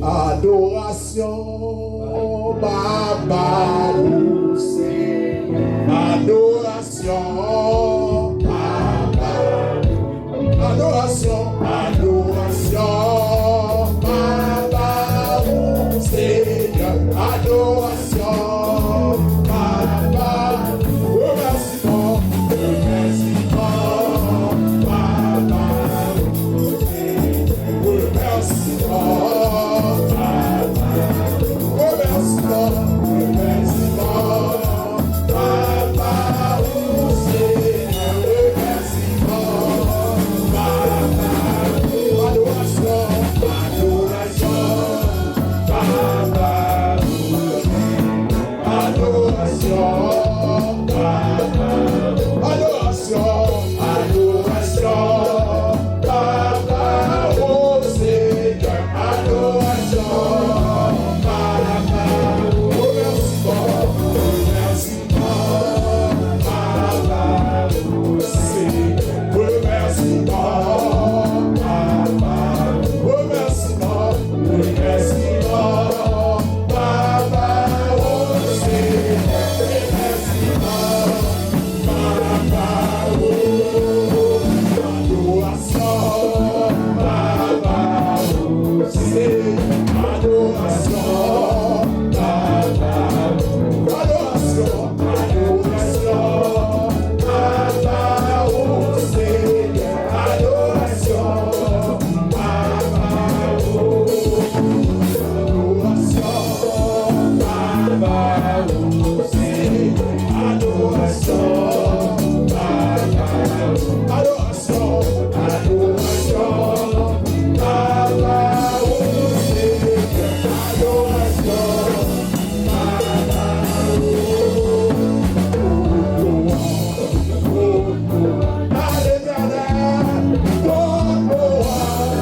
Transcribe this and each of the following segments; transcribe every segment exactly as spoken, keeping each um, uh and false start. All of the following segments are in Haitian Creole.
Adorasyon, Baba, ou Senyè. Adorasyon, Baba. Adorasyon, adorasyon, Baba, ou Senyè. Adorasyon, Baba, remèsiman, remèsiman, Baba, ou Senyè. Remèsiman, Baba, remèsiman, remèsiman, Baba, ou Senyè. Adorasyon, adorasyon, Baba, adorasyon, Baba, adorasyon, adorasyon, Baba, o Senyè, adorasyon, Baba, remèsiman, remèsiman. Adorasyon, Baba, adorasyon, adorasyon, Baba, o Senyè, adorasyon, Baba, o, adorasyon, Baba, o Senyè, adorasyon, Baba, adorasyon. Adorasyon, adorasyon, Baba, o Senyè, adorasyon, Baba, o, o, glwa, o, glwa a Letènèl, o, glwa,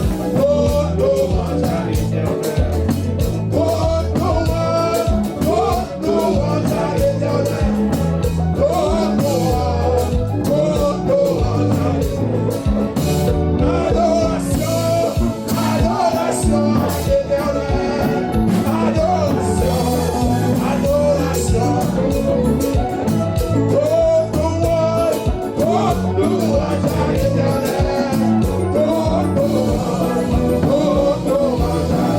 o, glwa a Letènèl, o, glwa, o, glwa a Letènèl. Glwa, glwa, glwa, glwa a Letènèl. Adorasyon, adorasyon a Letènèl. Adorasyon, adorasyon. Glwa, glwa, glwa a Letènèl. Glwa, glwa, glwa, glwa a Letènèl.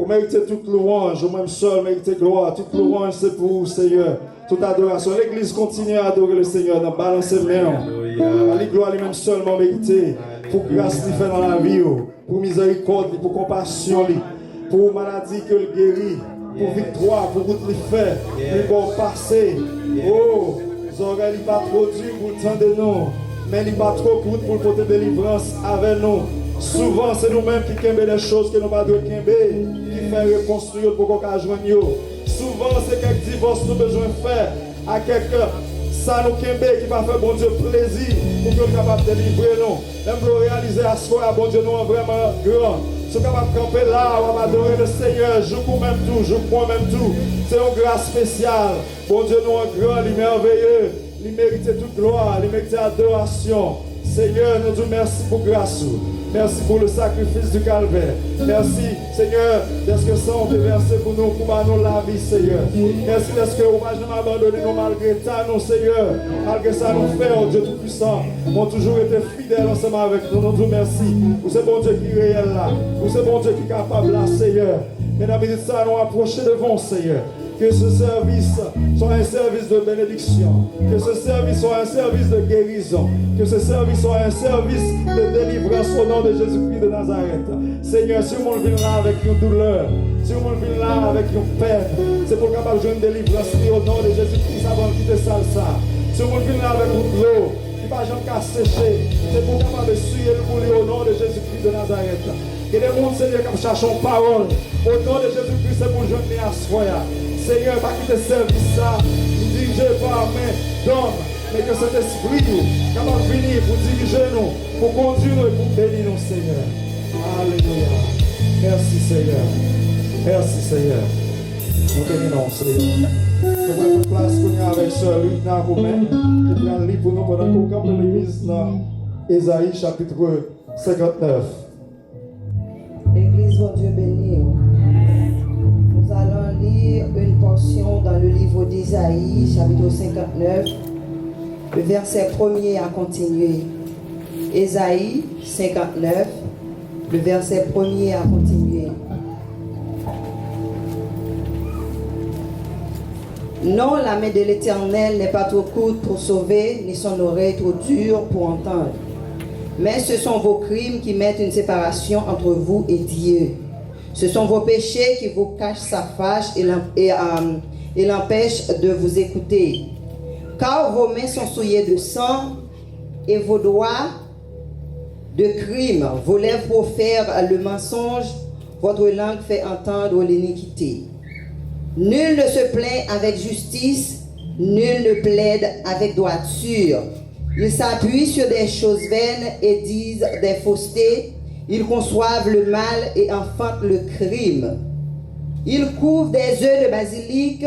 Ou merite tout louanj, ou menm sèl merite glwa. Tout louanj se pou ou, Senyè. Tout adorasyon. Legliz, kontinye adore le Senyè nan balanse men w. Ba li glwa, li menm sèlman merite. Pou gras li fè nan lavi w, pou mizerikòd li, pou konpasyon li, pou maladi ke l geri, pou viktwa, pou wout li fè, pou bò pase. O, zòrèy li pa twò di pou l tande nou, men li pa twò kout pou l pote delivrans avè nou. Souvan, se nou menm ki kenbe de choz ke nou pa dwe kenbe, ki fè repons nou yo poko ka jwenn yo. Souvan, se kèk divòs nou bezwen fè, a kèk sa nou kenbe ki pa fè Bondye plezi pou ke l kapab delivre nou. Lè m vle w reyalize aswè a, Bondye nou an vrèman gran. Si w kapab kanpe la, w ap adore le Senyè, jouk ou menm tou, jouk mwen menm tou. Se yon gras espesyal. Bondye nou an gran, li mèveye, li merite tout glwa, li merite adorasyon. Senyè, nou di w mèsi pou gras ou. Mèsi pou le sacrifice du calvaire. Mèsi, Senyè, dèske san w te vèse pou nou, pou ba nou lavi, Senyè. Mèsi dèske ou pa janm abandone nou malgre ta nou, Senyè. Malgre sa nou fè, o Dye Toupisan, ou toujou rete fidèl ansanm avèk nou. Nou di w mèsi. Ou se Bondye ki reyèl la. Ou se Bondye ki kapab la, Senyè. Men nan minit sa, nou apwoche devan w, Senyè. Que ce service soit un service de bénédiction. Que ce service soit un service de guérison. Que ce service soit un service de délivrance au nom de Jésus-Christ de Nazareth. Senyè, si yon moun vin la avèk yon doulè, si yon moun vin la avèk yon pèn, se pou l kapab jwenn delivrans li o non de Jezi Kris avan l kite sal sa. Si yon moun vin la avèk yon dlo ki pa janm ka seche, se pou w kapab esiye l pou li o non de Jezi Kris de Nazarèt. Gen de moun, Senyè, k ap chache yon pawòl. O non de Jezi Kris, se pou jwenn li aswè a. Senyè, pa kite sèvis sa li dirije pa men dòm, men ke Sentespri ou kapab vini pou dirije nou, pou kondi nou e pou beni nou, Senyè. Alelouya. Mèsi, Senyè. Mèsi, Senyè. Nou beni non w, Senyè. Nou pral pran plas kounye a avèk sè Ludna Romain, ki pral li pou nou pandan ke w kanpe legliz nan Ezayi chapit senkantnèf. L'église, Bondye beni w. Nous allons lire une portion dans le livre d'Ésaïe, chapitre cinquante-neuf, le verset premier à continuer. Ésaïe cinquante-neuf, le verset premier à continuer. Non, la main de l'Éternel n'est pas trop courte pour sauver, ni son oreille trop dure pour entendre. Mais ce sont vos crimes qui mettent une séparation entre vous et Dieu. Ce sont vos péchés qui vous cachent sa face et l'em-, et, euh, et l'empêchent de vous écouter. Car vos mains sont souillées de sang et vos doigts de crime, vos lèvres profèrent le mensonge, votre langue fait entendre l'iniquité. Nul ne se plaint avec justice, nul ne plaide avec droiture. Ils s'appuient sur des choses vaines et disent des faussetés, ils conçoivent le mal et enfantent le crime. Ils couvent des œufs de basilic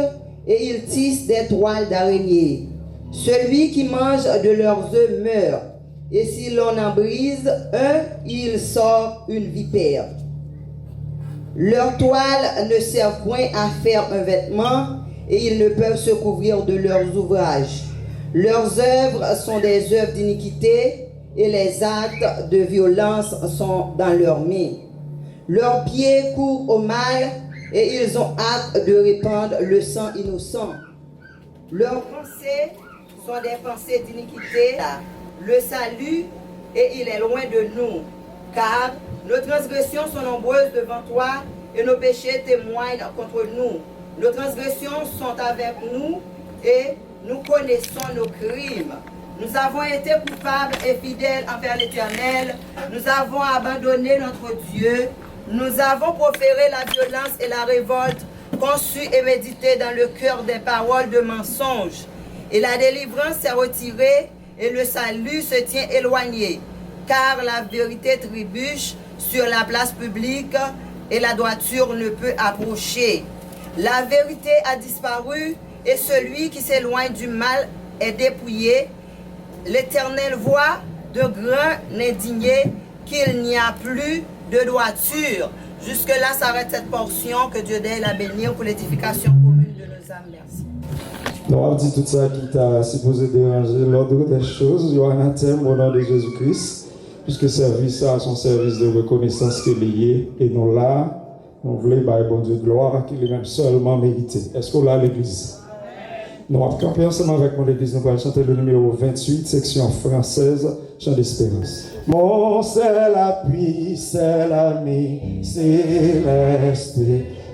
et ils tissent des toiles d'araignée. Celui qui mange de leurs œufs meurt, et si l'on en brise un, il sort une vipère. Leurs toiles ne servent point à faire un vêtement, et ils ne peuvent se couvrir de leurs ouvrages. Leurs œuvres sont des œuvres d'iniquité, et les actes de violence sont dans leurs mains. Leurs pieds courent au mal, et ils ont hâte de répandre le sang innocent. Leurs pensées sont des pensées d'iniquité. Le salut, et il est loin de nous, car nos transgressions sont nombreuses devant toi, et nos péchés témoignent contre nous. Nos transgressions sont avec nous, et nous connaissons nos crimes. Nous avons été coupables et fidèles envers l'Éternel. Nous avons abandonné notre Dieu. Nous avons proféré la violence et la révolte, conçu et médité dans le cœur des paroles de mensonge. Et la délivrance s'est retirée, et le salut se tient éloigné, car la vérité trébuche sur la place publique, et la droiture ne peut approcher. La vérité a disparu, et celui qui s'éloigne du mal est dépouillé. L'Éternel voit d'un grand indigné qu'il n'y a plus de droiture. Jusque-là s'arrête cette portion. Que Dieu daigne la bénir pour l'édification commune de nos âmes. Merci. Nou ap di tout sa ki ta sipoze deranje l'ordre des choses yo anatèm o non de Jezi Kris, puiske sèvis sa a se yon sèvis de rekonesans ke li ye, e nou la Nou vle bay Bondye glwa ki li menm sèlman merite. Èske w la, legliz? Nou ap kanpe ansanm avèk mwen, legliz. Nou pral chante le nimewo ventuit, seksyon fransèz, Chant d'espérance. Mon seul appui, seul ami céleste,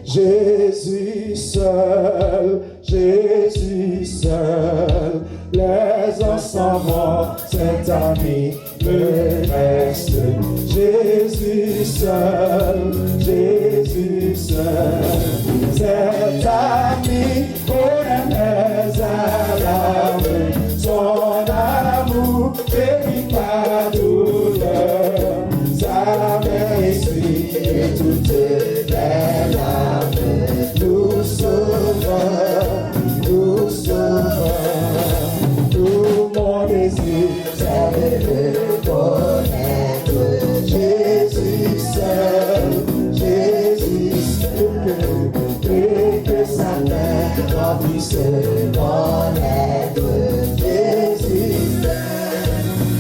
Jésus seul, Jésus seul, les anges s'en vont, cet ami me reste. Jésus seul, Jésus seul, cet ami, bonheur mes à l'âme, son amour guérit ma douleur, sa m'essuie toute mes larmes, doux sauveur, doux sauveur, tout mon désir, c'est de le connaître. Jésus seul, Jésus seul, que, que sa main remplisse mon être. Jésus seul,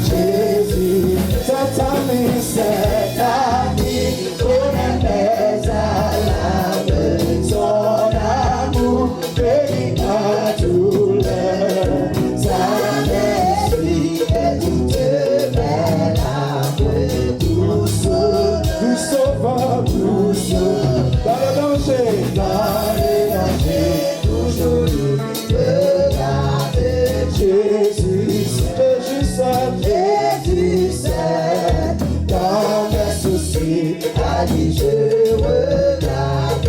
Jésus, cet ami, cet ami, connaît mes alarmes, son amour guérit ma douleur, sa m'essuie toute mes larmes, doux, doux sauveur, doux sauveur, dans le danger, dans le danger, toujours lui me garde. Jésus, Jésus seul, Jésus seul, dans mes soucis, à lui je regarde.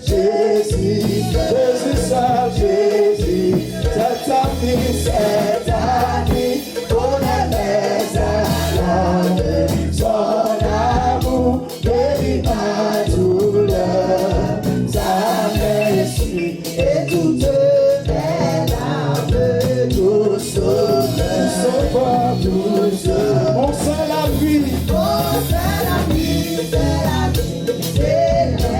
Jésus, Jésus seul, Jésus, cet ami, cet ami, connaît mes alarmes, son amour guérit ma douleur, sa m'essuie et toutes mes larmes, doux sauveur, doux sauveur, doux sauveur. Mon seul appui, mon seul appui, seul appui, c'est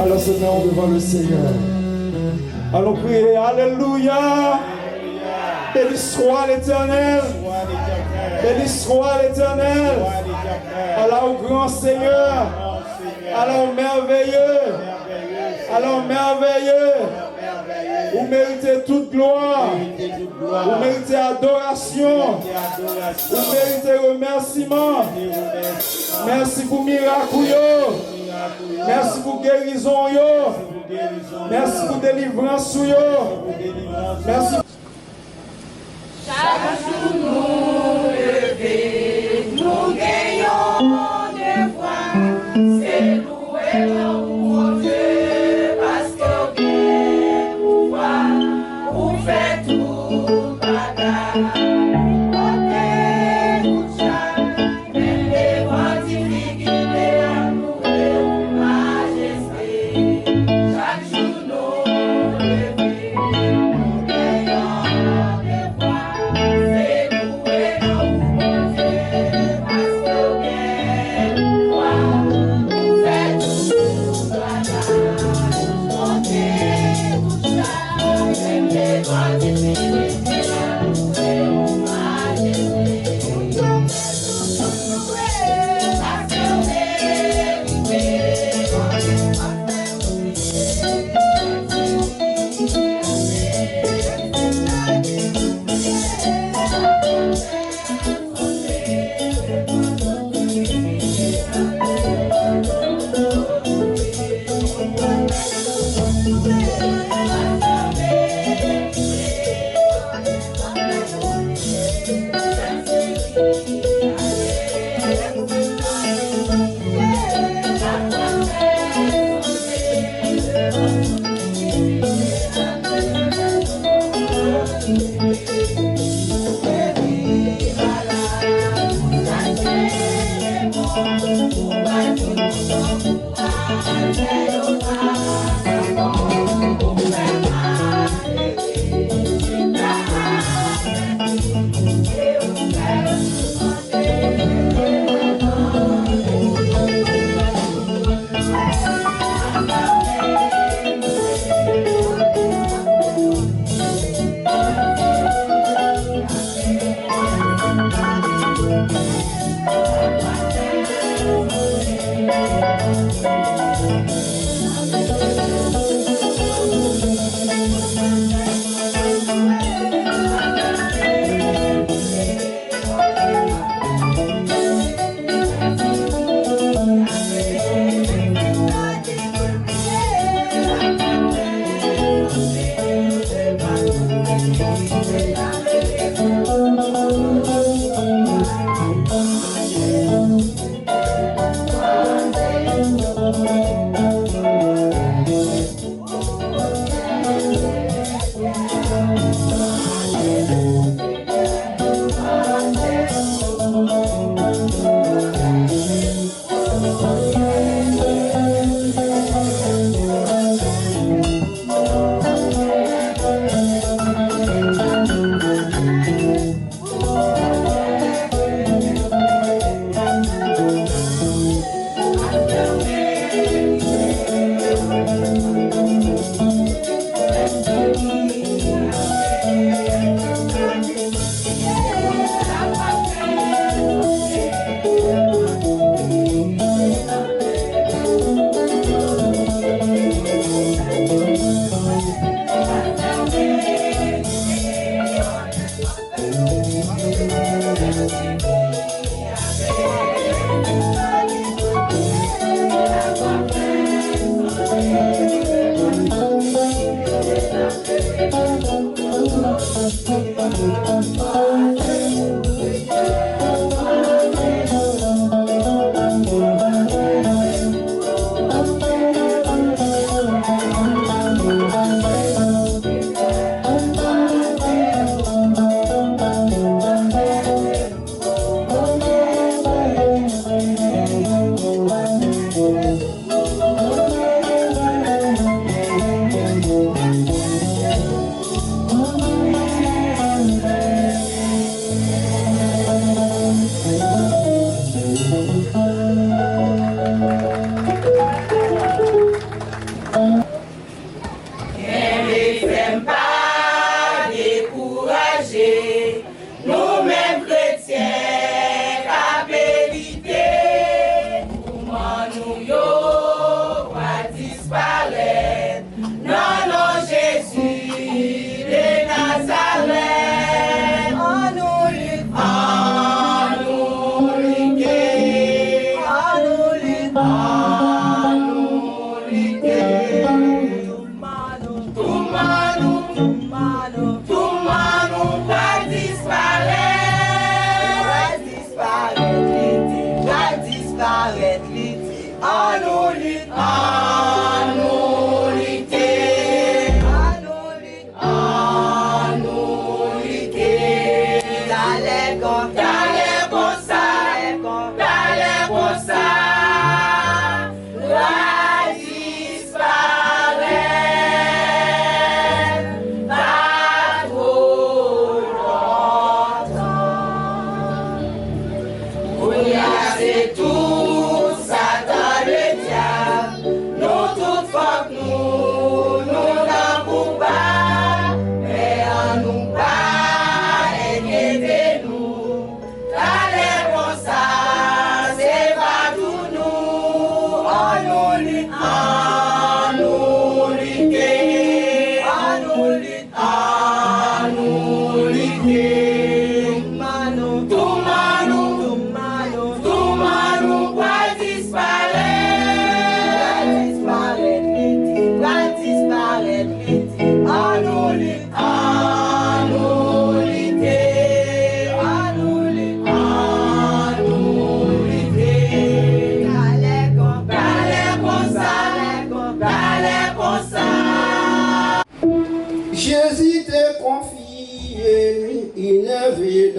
Dans ce nom devant le Seigneur. Allons prier. Alléluia. Béni soit l'Éternel. Béni soit l'Éternel. Ala ou gran Seigneur. Ala ou merveilleux. Ala ou merveilleux. Ou merite tout glwa. Ou merite adorasyon. Ou merite remèsiman. Mèsi pou mirak ou yo. Mèsi pou gerizon ou yo. Mèsi pou delivrans ou yo. Mèsi. Chak jou nou leve, nou gen yon devwa, se louwe non ou, Bondye, paske w gen pouvwa pou fè tout bagay. Ou pote tout chaj, menm devan difikilte a, nou louwe w, Majeste. Chak jou nou leve, nou gen yon devwa, se louwe non ou, Bondye, paske w gen pouvwa pou fè tout bagay. Monte tout chaj, menm devan difikilte a, louwe w, Majeste.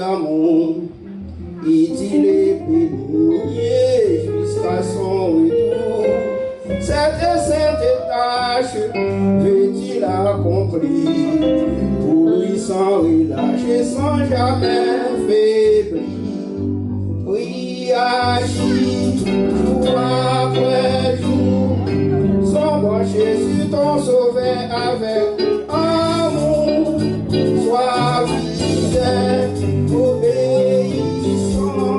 Lanmou, itil e benye jiska son retou. Sète sente tach, vetil akonpli. Pou li san relache, san jamè febli. Wi, aji, jou apre jou. Son branche si ton sovè avèk amou, swa fidèl, obeyisan.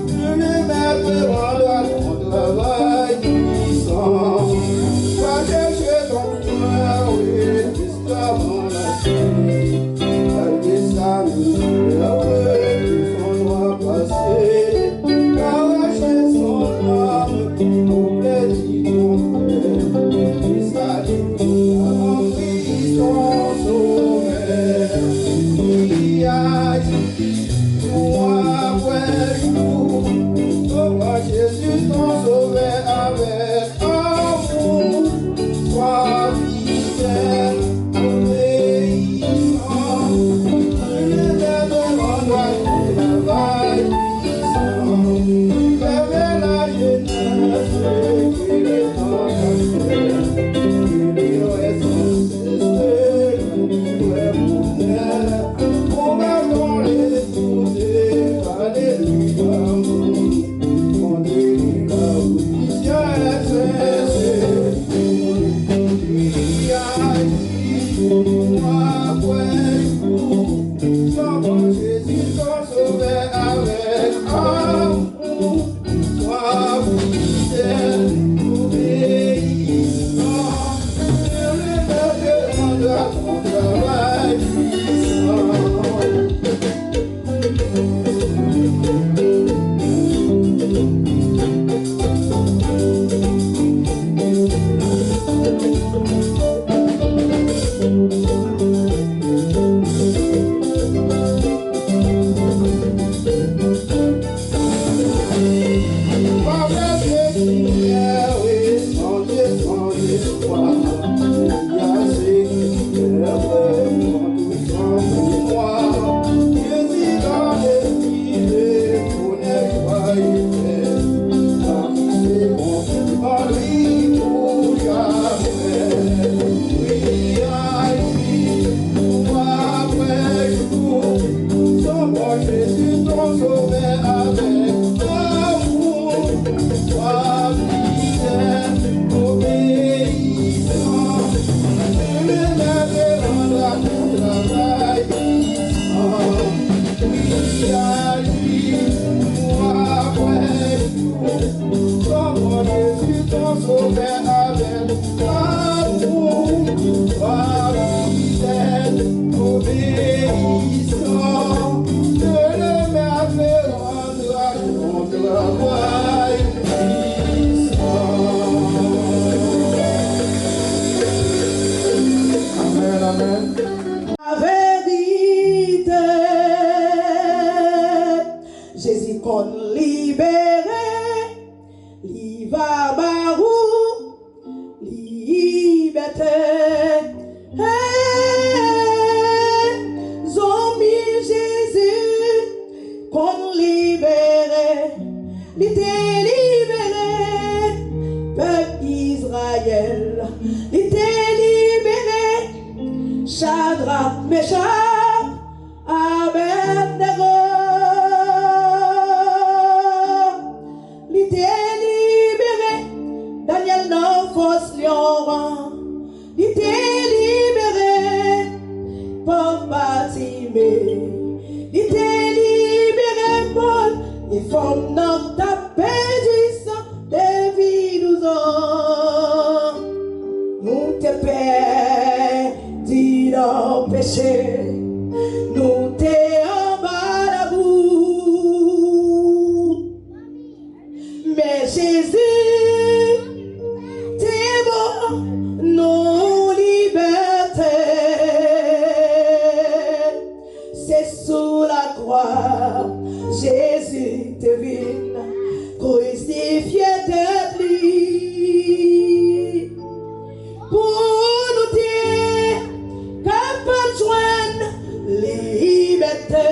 Que le maître rendra ton travail puissant. Va chercher ton cœur, oui, jusqu'à mon esprit. Car que ça nous serve que son noir passé. Arracher son âme au plaisir ton cœur. Jusqu'à Jou apre jou, o Jezi, ton Sovè avèk amou, swa fidèl, obeyisan, fidèl devan travay. Jezi, ton Sovè avèk amou, swa fidèl, obeyisan, le Seigneur te rendra ton travail puissant. Amèn, amèn. Laverite. Jezi konn libere, li va ba ou libète. Hey, zanmi, Jezi konn libere, li te libere pèp Izrayèl, li te libere Chadrak, Mechak, Abèdnego. Li te libere Danyèl nan fòs lyon an. Li te libere pòv Batime. Li te libere Pòl e fanm nan k t ap pèdi san depi douz an. Nou te pèdi nan peche, nou te anba labou. Men Jezi te ban nou libète. Se sou lakwa Jezi te vin krisifye tèt li. Pou nou te kapab jwenn libète.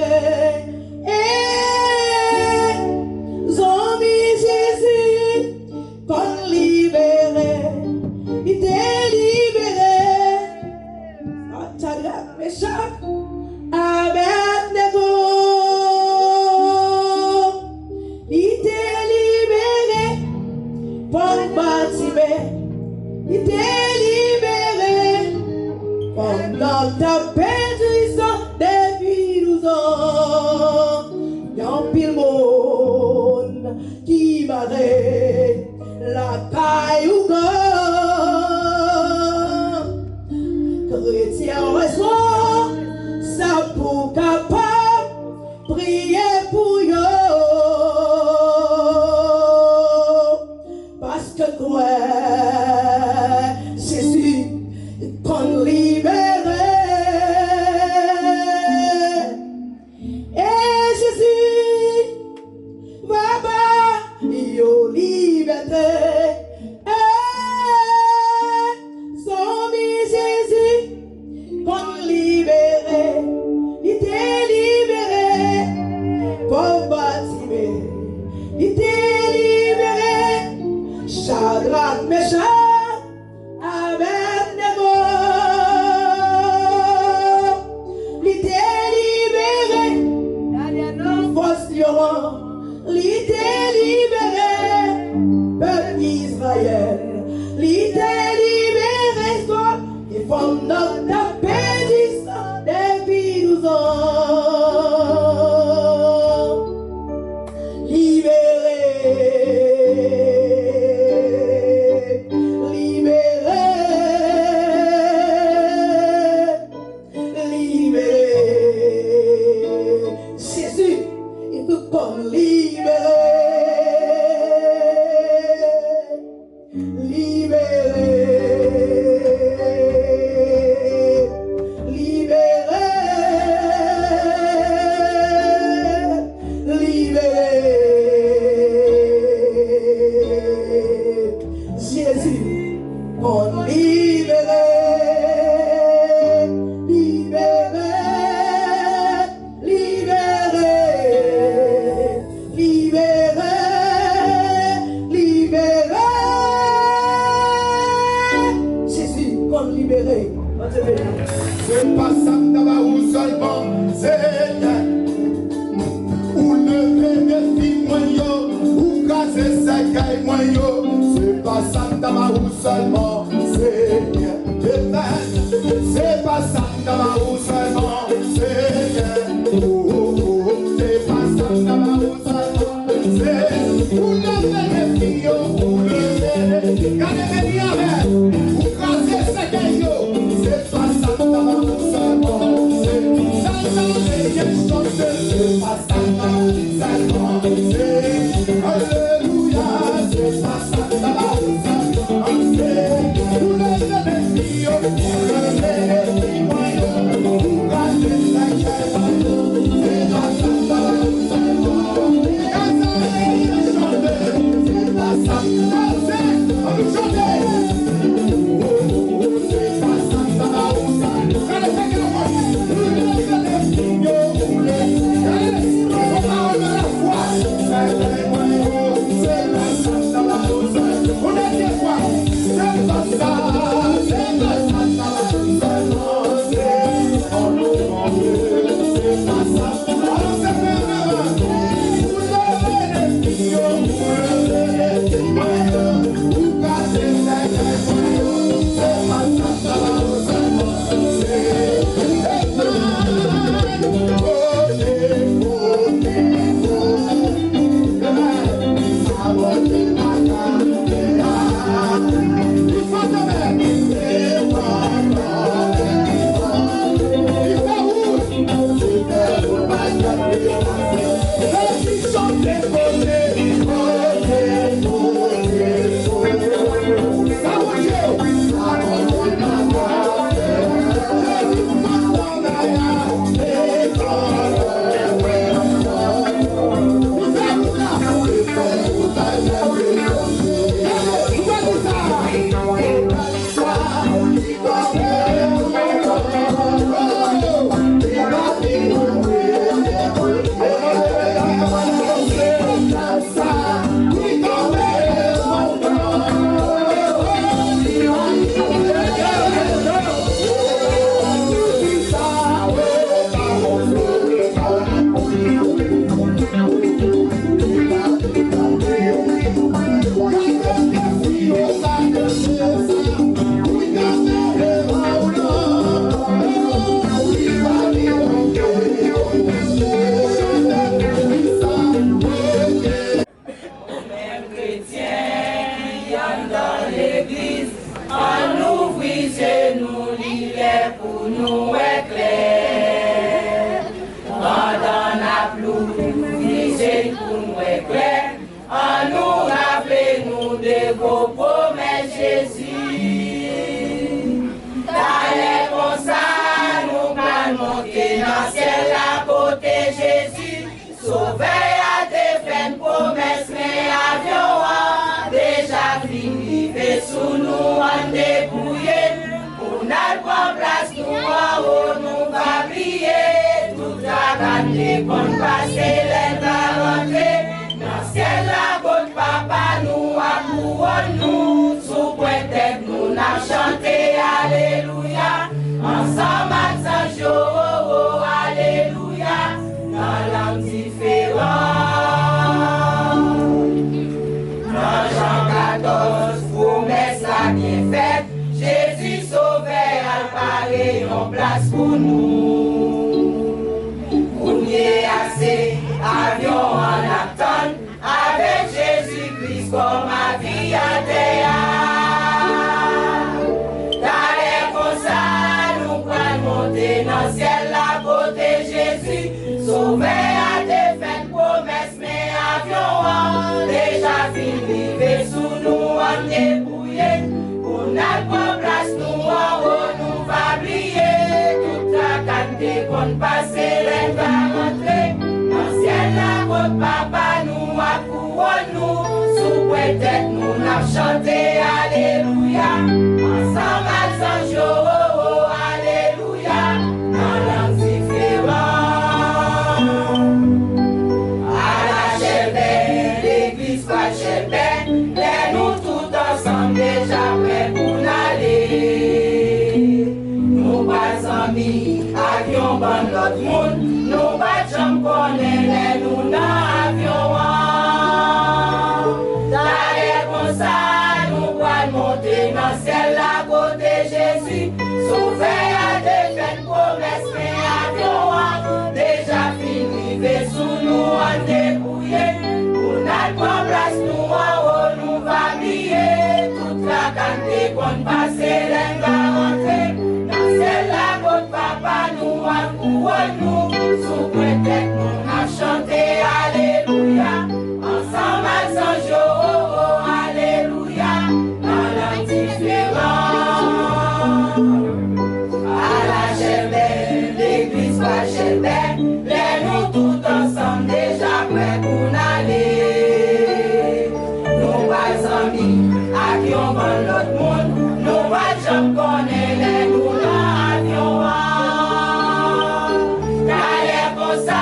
Nan ta pèdi san depi douz an, gen anpil moun ki mare lakay ougan. Kretyen responsab pou kapab priye pou yo. Paske kwè Jezi konn libere. E Jezi va ba yo libète. E zanmi, Jezi konn libere. Li te libere pòv Batime. Li te libere Chadrak, Mechak, Abèdnego. Li te libere nan fòs lyon an. Li te libere pèp Izrayèl. Li te libere zòt e fanm nan k t ap pèdi san depi douz an. Libere, libere, libere. Jezi, li konn libere. Libere, libere, libere. Jezi konn libere, libere, libere, libere, libere. Jezi konn libere. Bondye beni. Se pa sa m ta ba ou sèlman, Senyè. Ou leve defi mwen yo, ou kraze sèkèy mwen yo. Se pa sa m ta ba ou sèlman, Senyè. Amen. Se pa sa m ta ba ou sèlman, Senyè. Oh, oh, oh. Se pa sa m ta ba ou sèlman, Senyè. Ou leve defi yo, ou leve defi. Gade, vini avè. Ou kraze sèkèy yo. Se pa sa m ta ba ou sèlman, Senyè. Sa m ta ba ou sèlman, Senyè. Se pa sa m ta ba ou sèlman, Senyè. Alelouya. Se pa sa m ta ba ou sèlman, Senyè. Louvri zye nou, li lè pou nou wè klè. Pandan n ap louvri zye n pou n wè klè, annou raple nou de gwo pwomès Jezi. Talè konsa, nou pral monte nan syèl la kote Jezi. Sovè a te fè n pwomès, men avyon an deja fin rive sou nou, ann debouye n pou n al pran plas nou anwo, nou pa bliye tout traka n te konn pase lè n ta rantre nan syèl la kot Papa nou ap kouwòn nou. Sou pwent tèt nou n ap chante alelouya ansanm ak zanj yo, o, o, alelouya, nan lang diferan. Nan Jan katòz, pwomès la byen fèt, Jezi Sovè a pare yon plas pou nou. Kounye a se avyon an n ap tann, avèk Jezi Kris kòm avyatè a. Talè konsa, nou pral monte nan syèl la kote Jezi. Sovè a te fè n pwomès, men avyon an deja fin rive sou nou, ann debouye n pou n al pran plas nou anwo, nou pa bliye tout traka n te konn pase lè n ta rantre nan syèl la kot Papa nou ap kouwòn nou. Sou pwent tèt nou n ap chante alelouya ansanm ak zanj yo, o, o, alelouya, nan lang diferan. Ala chèlbè, legliz pral chèlbè, lè nou tout ansanm deja prè pou n ale. Nou pa zanmi ak yon bann lòt moun, nou pa t janm konnen lè nou nan avyon an. Talè konsa, nou pral monte nan syèl la kote Jezi. Sovè a te fè n pwomès, men avyon an deja fin rive sou nou, ann debouye n pou n al pran plas nou anwo, nou pa bliye tout traka n te konn pase lè n ta rantre nan syèl la kot Papa nou ap kouwòn nou. Sou pwent tèt nou n ap chante alelouya ansanm ak zanj yo, o, o, alelouya, nan lang diferan. Ala chèlbè, legliz pral chèlbè, lè nou tout ansanm deja prè pou n ale. Nou pa zanmi ak yon bann lòt moun, nou pa t janm konnen lè nou nan avyon an. Talè konsa,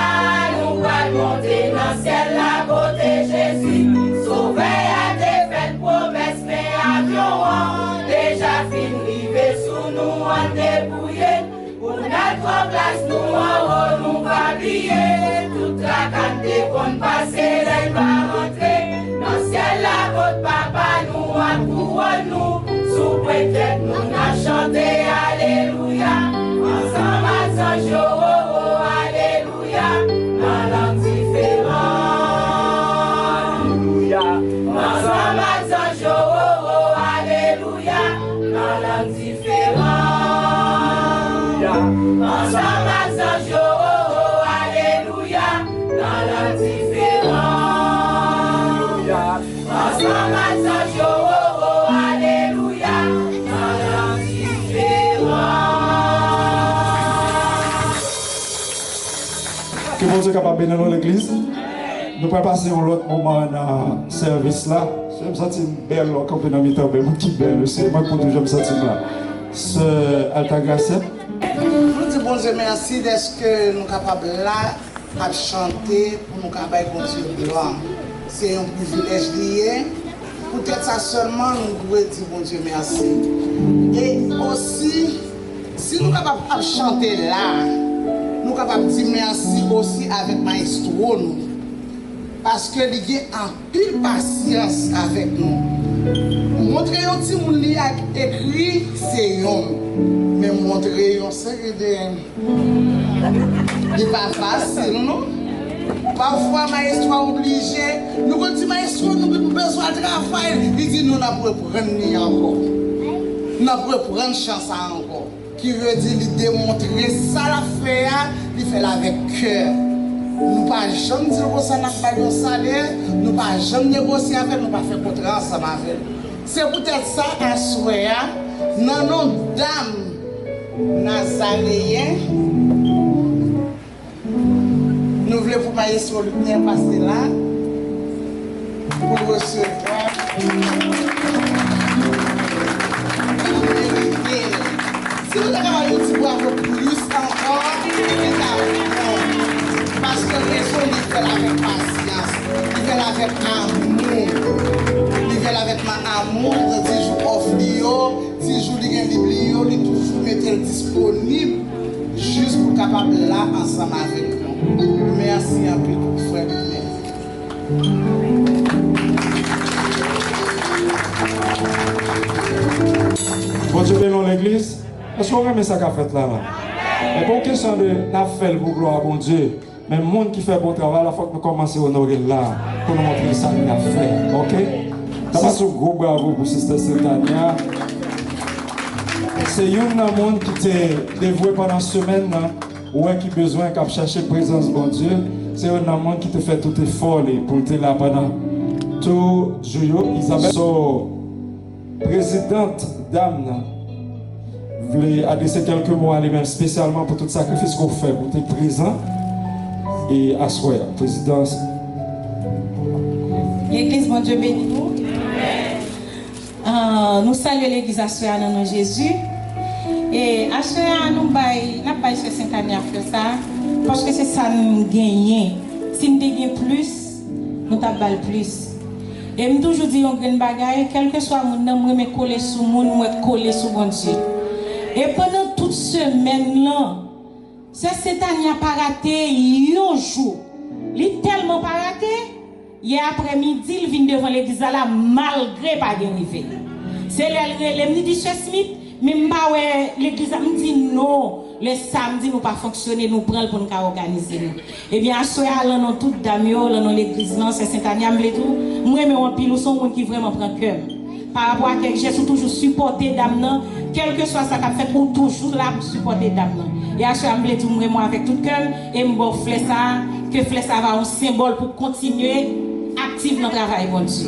nou pral monte nan syèl la kote Jezi. Sovè a te fè n pwomès, men avyon an deja fin rive sou nou, ann debouye n pou n al pran plas nou anwo, nou pa bliye tout traka n te konn pase lè n pa rantre nan syèl la kot Papa nou ap kouwòn nou. Sou pwent tèt nou n ap chante alelouya ansanm ak zanj yo, o, o, alelouya, nan lang diferan. Ansanm ak zanj yo, o, o, alelouya, nan lang diferan. Ansanm ak zanj yo, o, o, alelouya, nan lang diferan. Ansanm ak zanj yo, o, o, alelouya, nan lang diferan. Ke Bondye kapab beni nou, legliz. Nou pral pase yon lòt moman nan sèvis la. Sè, m santi m bèl lè w kanpe nan mitan, men moun ki bèl yo, se mwen pou toujou m santi m la. Sè Altagracia. Nou di Bondye mèsi dèske nou kapab la ap chante pou nou ka bay Bondye glwa. Se yon privilèj li ye. Poutèt sa sèlman, nou dwe di Bondye mèsi. E osi, si nou kapab ap chante la, nou kapab di mèsi osi avèk mayestwo nou. Paske li gen anpil pasyans avèk nou. Montre yon timoun li ak ekri se yonn, men montre yon seri de Li pa fasil, non. Pafwa, mayestwo a oblije, nou konn di, "Mayestwo, nou, nou bezwen al travay." Li di, "Nou, n ap reprann li ankò." N ap reprann chan sa a ankò. Ki vle di li demontre sa l ap fè a, li fè l avèk kè. Nou pa janm di l konsa n ap ba l yon salè, nou pa janm negosye avè l, nou pa fè kontra ansanm avè l. Se poutèt sa, aswè a, nan non dam Nazareyen, nou vle pou Mayestwo Luckner pase la, pou l resevwa. Li merite l. Si nou ta kapab yon ti bravo plis ankò, li ta bon. Paske rezon li fè l avèk pasyans, li fè l avèk amou, li fè l avèk ma amou, nan ti jou òf li yo, ti jou li gen lib li yo, li toujou mete l disponib jis pou l kapab la ansanm avèk nou. Mèsi anpil, frè Luckner. Bondye beni w, legliz. Èske w renmen sa k ap fèt la, la? E pa yon kesyon de n ap fè l pou glwa a Bondye, men moun ki fè bon travay la, fòk nou kòmanse onore l la, pou nou montre l sa n ap fè, oke? N ap pase yon gwo bravo pou Sistè Setania. Se youn nan moun ki te devwe pandan semèn nan, ou wè ki bezwen, k ap chèche prezans Bondye. Se youn nan moun ki te fè tout efò li pou l te la pandan tout jou yo. Isabelle, so, prezidant dam nan, vle adrese kèlke mo a li menm, espesyalman pou tout sakrifis ke w fè pou w te prezan e aswè a. Prezidans. Legliz, Bondye beni nou. Ah, nou salye legliz aswè a nan non Jezi. E aswè a, nou bay, n ap bay sè Sentania flè sa, paske se sa n genyen. Si n te gen plis, nou t ap ba l plis. E m toujou di yon grenn bagay, kèlkeswa moun nan, m renmen kole sou moun, mwen kole sou Bondye. E pandan tout semèn lan, sè Setania pa rate yon jou. Li tèlman pa rate, yè aprèmidi, l vin devan legliz la, la, malgre pa gen rive. Se lè l rele m, li di, "Sè Smith, men m pa wè legliz la." M di, "Non, lè samdi nou pa fonksyone, nou pran l pou n ka òganize nou." Ebyen, aswè a, lan non tout dam yo, lan non legliz lan, sè Sentania, m vle di w, m renmen w anpil, ou se yon moun ki vrèman pran kè m. Pa rapò a kèk jès, ou toujou sipòte dam nan, kèlkeswa sa k ap fèt, ou toujou la pou sipòte dam nan. E aswè a, m vle di w, m renmen w avèk tout kè m, e m ba w flè sa a, ke flè sa a va yon senbòl pou kontinye aktif nan travay Bondye.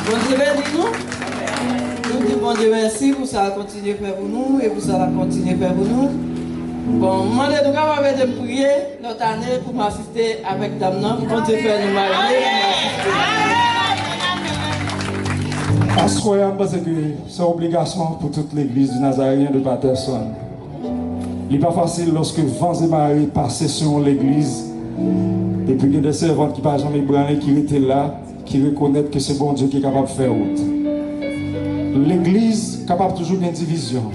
Bondye beni nou. Nou di Bondye mèsi pou sa l kontinye fè pou nou e pou sa l ap kontinye fè pou nou. Bon, m mande nou kapab ede m priye lòt ane pou m asiste avèk dam nan, pou Bondye fè nou marye, pou n asiste. Aswè a, m panse ke se yon obligasyon pou tout legliz di Nazaryen de Patterson. Li pa fasil lòske van e mare pase sou yon legliz, epi gen de sèvant ki pa janm ebranle, ki rete la, ki rekonèt ke se Bondye ki kapab fè wout. Legliz kapab toujou gen divizyon.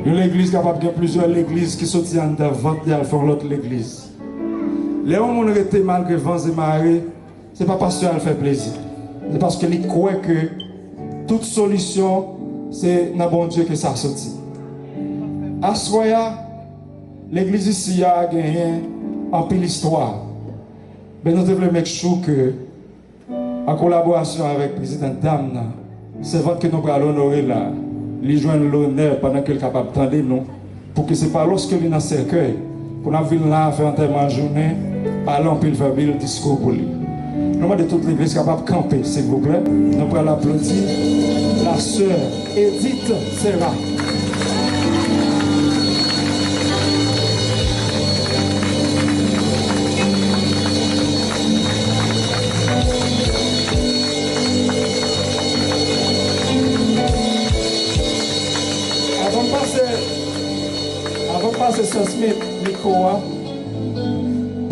Yon legliz kapab gen plizyè legliz ki soti anndan vant li al fè yon lòt legliz. Lè yon moun rete malgre van e mare, se pa paske al fè plezi. Se paske li kwè ke tout solisyon se nan Bondye ke sa soti. Aswè a, legliz isi a genyen anpil istwa. Men nou te vle make sure ke, an kolaborasyon avèk prezidant dam nan, sèvant ke nou pral onore la, li jwenn lonè pandan ke l kapab tande nou, pou ke se pa lòske li nan sèkèy, pou n ap vin la fè antèman jounen, pale anpil, fè anpil diskou pou li. Nou mande tout legliz kapab kanpe, silvouplè. Nou pral aplodi la sè Edith Serra. Avan m pase, avan m pase Sè Smith mikwo a,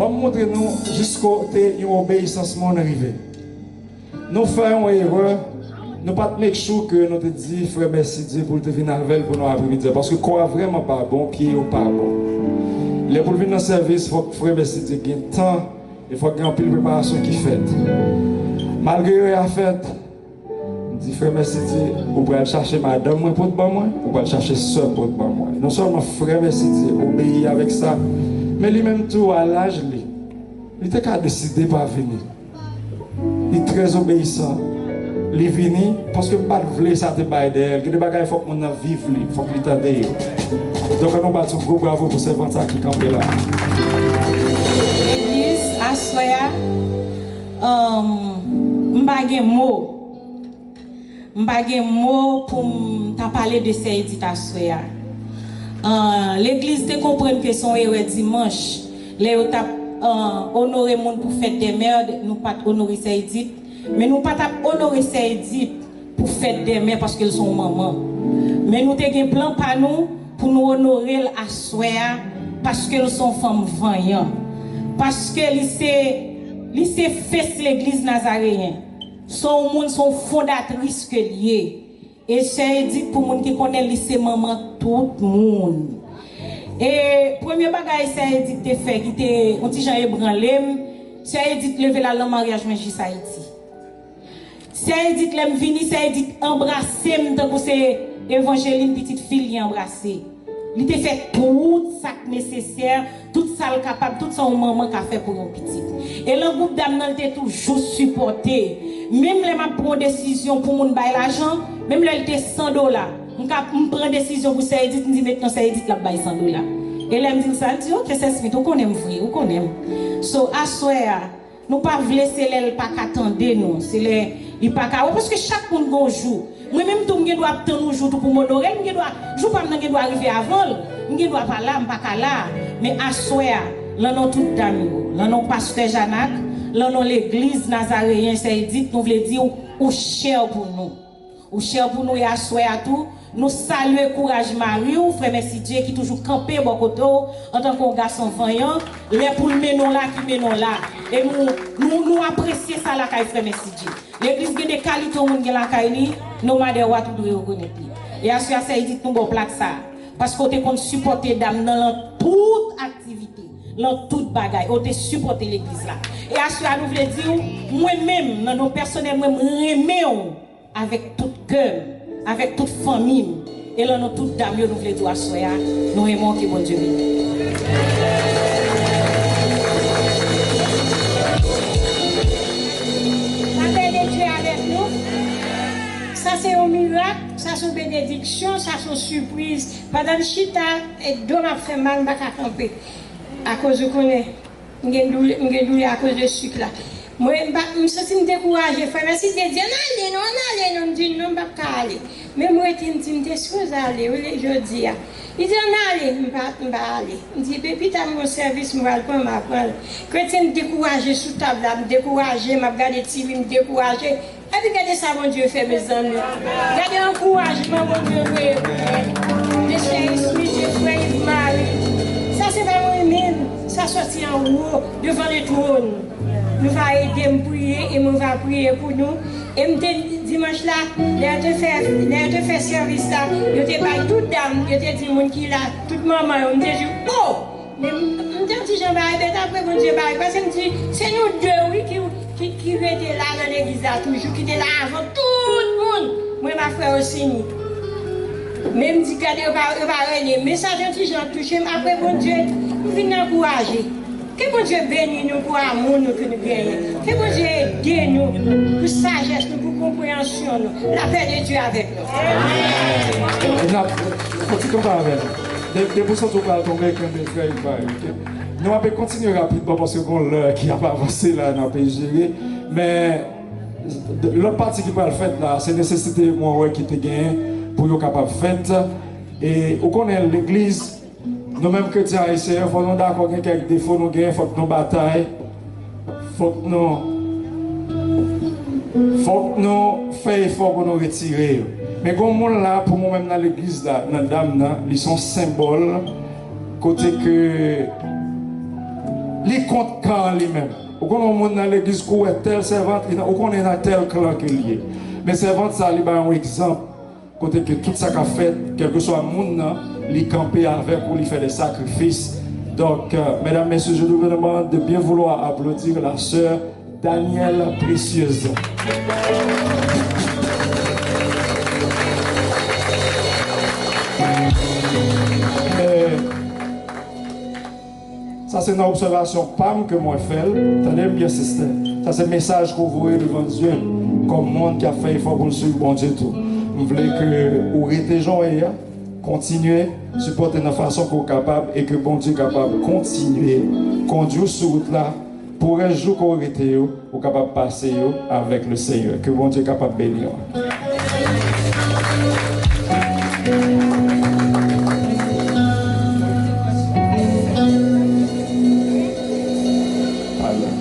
ban m montre nou jiskote yon obeyisans moun rive. Nou fè yon erè, nou pa t make sure ke nou te di frè Mèsidye pou l te vin avè l pou nou apremidi a, paske kò a vrèman pa bon, pye yo pa bon. Lè pou l vin nan sèvis, fòk frè Mèsidye gen tan, e fòk gen anpil preparasyon ki fèt. Malgre erè a fèt, m di frè Mèsidye, ou pral chache madanm mwen pot ban mwen, ou pral chache sè m pot ban mwen. Non sèlman frè Mèsidye obeyi avèk sa, men li menm tou, a laj li, li te ka deside pa vini. Li trè obeyisan. Li vini, paske m pa t vle sa te bay dèyè l. Gen de bagay fòk moun nan viv li, fòk li tande yo. Donk, ann nou bat yon gwo bravo pou sèvant sa ki kanpe la. Legliz, aswè a, um, m pa gen mo. M pa gen mo pou m ta pale de Sè Edith aswè a. Ah, legliz te konprann ke se yon erè dimanch. Lè yo t ap, ah, onore moun pou fèt dè mè, nou pa t onore Sè Edith. Men nou pa t ap onore Sè Edith pou fèt dè mè paske l se yon manman. Men nou te gen plan pa nou pou nou onore l aswè a paske l se yon fanm vanyan. Paske li se, li se fes legliz nazareyen. Se yon moun, se yon fondatris ke l ye. E Sè Edith, pou moun ki konnen, li se manman tout moun. E premye bagay Sè Edith te fè, ki te yon ti jan ebranle m, Sè Edith leve l al nan maryaj mwen jis Ayiti. Sè Edith, lè m vini, Sè Edith anbrase m tankou se Evangeline, pitit fi l, li anbrase. Li te fè tout sa k nesesè, tout sa l kapab, tout sa yon manman ka fè pou yon pitit. E nan gwoup dam nan, l te toujou sipòte. Menm lè m ap pran yon desizyon pou moun bay lajan, menm lè l te san dola, m ka, m pran desizyon pou Sè Edith, m di, "Met nan Sè Edith, l ap bay san dola." E lè m di l sa, l di, "Oke, Sè Smith, ou konnen m vre, ou konnen m." So, aswè a, nou pa vle, se lè l pa ka tande nou, se lè li pa ka wè, paske chak moun gen yon jou. Mwen menm tou, m gen dwa ap tann yon jou tou pou m onore l, m gen dwa, jou pa m nan gen dwa rive avan l, m gen dwa pa la, m pa ka la. Men aswè a, lan non tout dam yo, lan non pastè Janak, lan non legliz Nazareyen Sè Edith, nou vle di w, ou chè pou nou. Ou chè pou nou e aswè a tou, nou salye kouraj mari w, frè Mèsidye, ki toujou kanpe bò kote w, antanke yon gason vanyan, lè pou l mennen w la, ki mennen w la. E nou, nou, nou apresye sa lakay frè Mèsidye. Legliz gen de kalite yon moun gen lakay li, no matter what, ou dwe rekonèt li. E aswè a, Sè Edith, nou ba w plak sa a, paske w te konn sipòte dam nan lan tout aktivite, lan tout bagay, e w te sipòte legliz la. E aswè a, nou vle di w, mwen menm, nan non pèsonèl mwen, m renmen w avèk tout kè m, avèk tout fanmi m, e lan non tout dam yo, nou vle di w aswè a, nou renmen w, ke Bondye beni w. Lapè de Dye avèk nou. Sa se yon mirak, sa se yon benediksyon, sa se yon sipriz. Pandan m chita, e do m ap fè mal, m pa ka kanpe. Akoz ou konnen, m gen doulè, m gen doulè akoz de sik la. Mwen, m pa, m santi m dekouraje. Frè Mèsidye di, "Ann ale non, ann ale non." M di, "Non, m p ap ka ale." Men m rete, m di, "M te sipoze ale, wi, jodi a." Li di, "Ann ale." M pa, m pa ale. M di, "Epi pita, m gen yon sèvis, m pral pran, m a pran l." Kretyen, m dekouraje sou tab la, m dekouraje, m ap gade T V, m dekouraje. Epi gade sa Bondye fè, mezanmi. Gade ankourajman Bondye voye pou mwen. De Sè Smith, de frè Yves Marie. Sa se pa mwen menm. Sa soti anwo, devan le twòn. Nou va ede m priye e mwen va priye pou nou. E m te, dimanch la, lè yo te fè, lè yo te fè sèvis la, yo te bay tout dam, yo te di moun ki la, tout manman yo, m te di, "O!" Men m, m te yon ti jan bay bèt apre Bondye bay, paske m di, se nou de, wi, ki, ki, ki rete la nan legliz la toujou, ki te la avan tout moun. Mwen, m ak frè Osini. Men m di, gade, yo pa, yo pa rele. Men sa te yon ti jan touche m. Apre Bondye, m vin ankouraje. Ke Bondye beni nou pou amou nou ke nou genyen. Ke Bondye ede nou pou sajès nou, pou konpreyansyon nou. Lapè de Dye avèk nou. N ap, fò ti kanpe avè l. De, depi w santi w pral tonbe, kenbe frè Iqbal, oke? Nou ape kontinye rapidman paske gon lè ki ap avanse la, n ape jere. Men, lòt pati ki pral fèt la, se nesesite mwen wè ki te genyen pou yo kapab fèt. E ou konnen legliz, nou menm kretyen ayisyen, fò nou dakò gen kèk defo nou genyen, fòk nou batay. Fòk nou, fòk nou fè efò pou nou retire yo. Men gon moun la, pou mwen menm nan legliz la, nan dam nan, li se yon senbòl, kote ke li kont kan li menm. Ou konnen yon moun nan legliz, kou wè tèl sèvant, li nan, ou konnen nan tèl klan ke li ye. Men sèvant sa, li bay yon egzanp. Kote ke tout sa k ap fèt, kèlkeswa moun nan, li kanpe avèk ou, li fè de sakrifis. Donc, euh, mesdames, messieurs, je vous demande de bien vouloir applaudir la sœur Danielle Précieuse. Euh, Sa se nan obsèvasyon pa m ke mwen fè l. Tande m byen, sistè. Sa se mesaj ke w voye devan Dye. kòm moun k ap fè efò pou l swiv Bondye tou. M vle ke ou rete jan w ye a, kontinye sipòte nan fason ke w kapab e ke Bondye kapab kontinye kondui w sou wout la pou rès jou ke w rete yo, ou kapab pase yo avèk le Seigneur. Ke Bondye kapab beni w. Alò,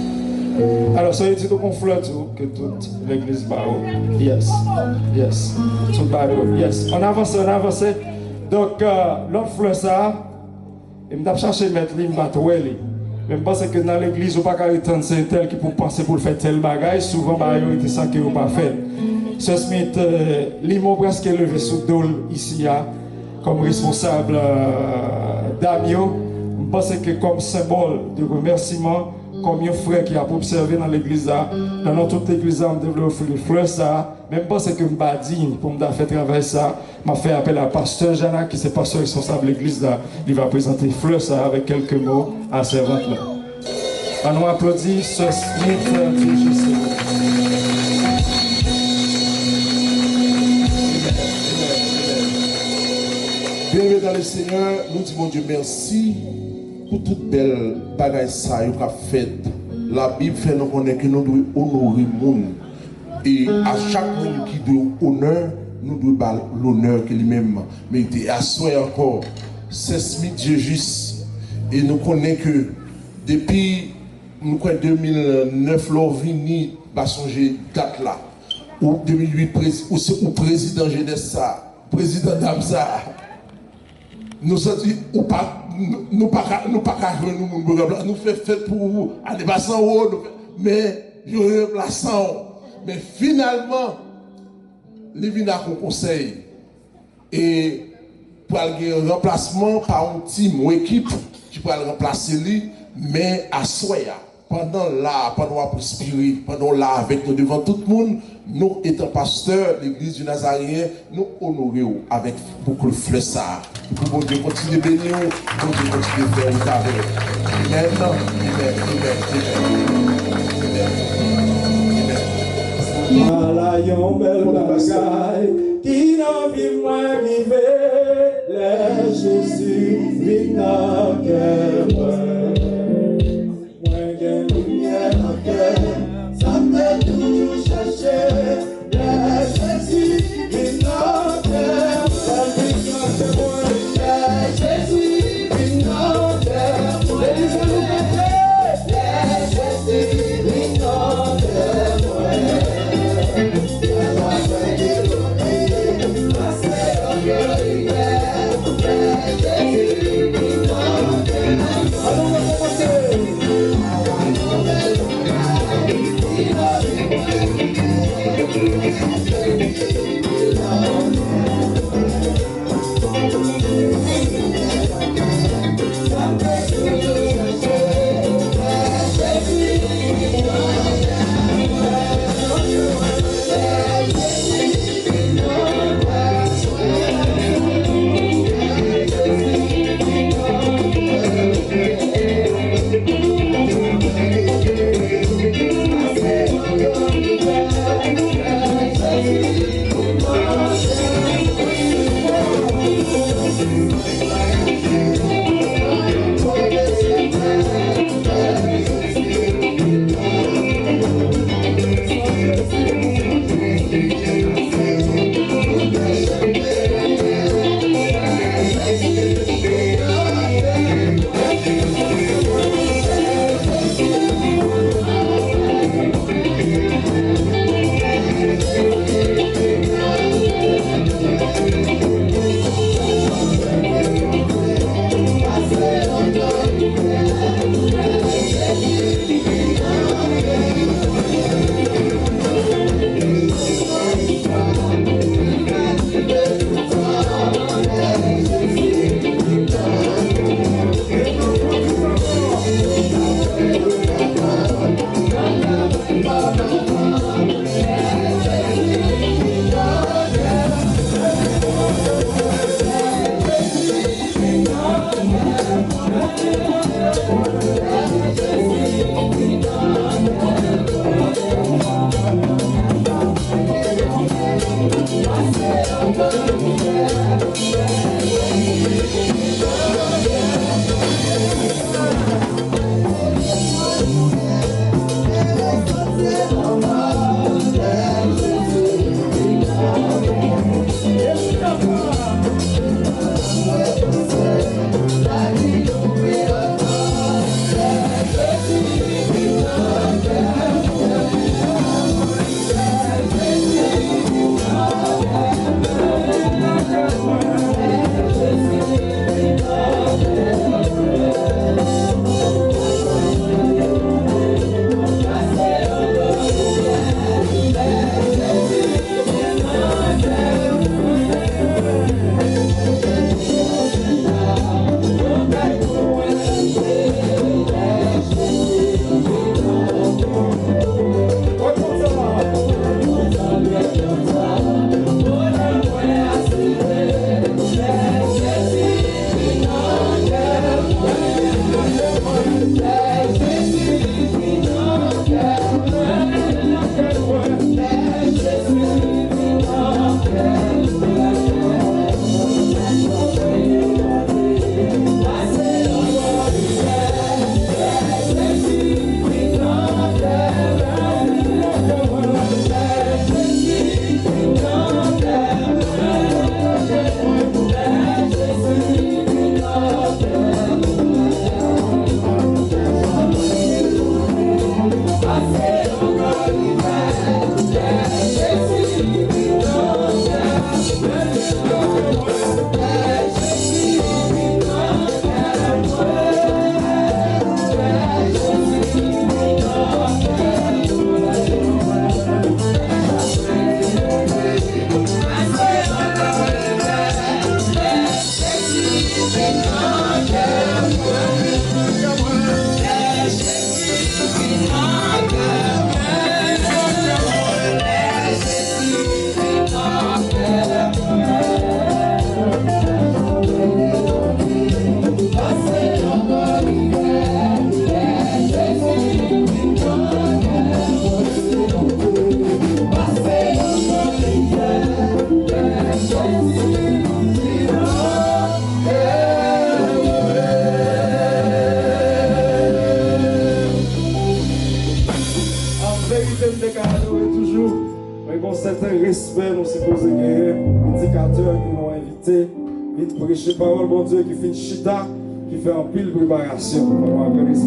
alò, sa vle di nou gon flè tou ke tout legliz ba ou. Yes, yes. Tout ba yo. Yes. Ann avanse, ann avanse. Donk, euh, lòt flè sa a, e m t ap chache mèt li, m pa t wè li. Men m panse ke nan legliz, ou pa ka ret tann se entèl ki pou panse pou l fè tèl bagay, souvan bagay yo rete sa ke yo pa fè. Sè Smith, euh, li men w prèske leve sou do l isi a, kòm responsab, euh, dam yo. M panse ke kòm senbòl de remèsiman, kòm yon frè ki ap obsève nan legliz la, nan non tout legliz la, m te vle ofri l flè sa a, men m panse ke m pa diy pou m ta fè travay sa a. M ap fè apèl a pastè Jana, ki se pastè responsab legliz la. Li va prezante flè sa a avèk kèlke mo a sèvant la. Ann nou aplodi sè Smith, Dieu Jésus. Byeneme dan le Senyè, nou di Bondye mèsi pou tout bèl bagay sa yo k ap fèt. Labib fè nou konnen ke nou dwe onore moun. E a chak moun ki dwe onè, nou dwe ba l onè ke li menm merite. E aswè ankò, sè Smith Dieu Juste, e nou konnen ke depi, nou kwè de mil nèf lè w vini, m pa sonje dat la. Ou de mil uit, prezi-, ou se, ou prezidan jenès sa, prezidan dam sa. Nou santi ou pa, nou, nou pa ka, nou pa ka jwenn yon moun pou ranplase. Nou fè fèt pou ou, ane pase an ou, nou fè, men yo ranplase w. Men finalman, li vin ak yon konsèy. E pral gen ranplasman pa yon tim, yon ekip ki pral ranplase li, men aswè a, pandan w la, pandan w ap respire, pandan w la avèk nou devan tout moun, nou, etan pastè Legliz di Nazareyen, nou onore w avèk bouke flè sa a. Pou Bondye kontinye beni w, Bondye kontinye fè wout avè w. Amèn, amèn, amèn, amèn. Amèn, amèn. Ala yon bèl bagay ki nan vi mwen rive lè Jezi vin nan kè mwen. Mwen gen limyè nan kè, sa m te toujou chèche. Lè Jezi vin nan kè mwen, vin nan kè mwen. Lè Jezi vin nan kè mwen. Legliz la nou kanpe. Lè Jezi vin nan kè mwen. Kè mwen fè ki kouri, pase anpil limyè. Lè Jezi vin nan kè mwen. An verite, m te ka adore toujou, men gon sèten respè nou sipoze genyen pou predikatè ke nou envite vin preche pawòl Bondye ki fin chita, ki fè anpil preparasyon. Fò nou aplodi.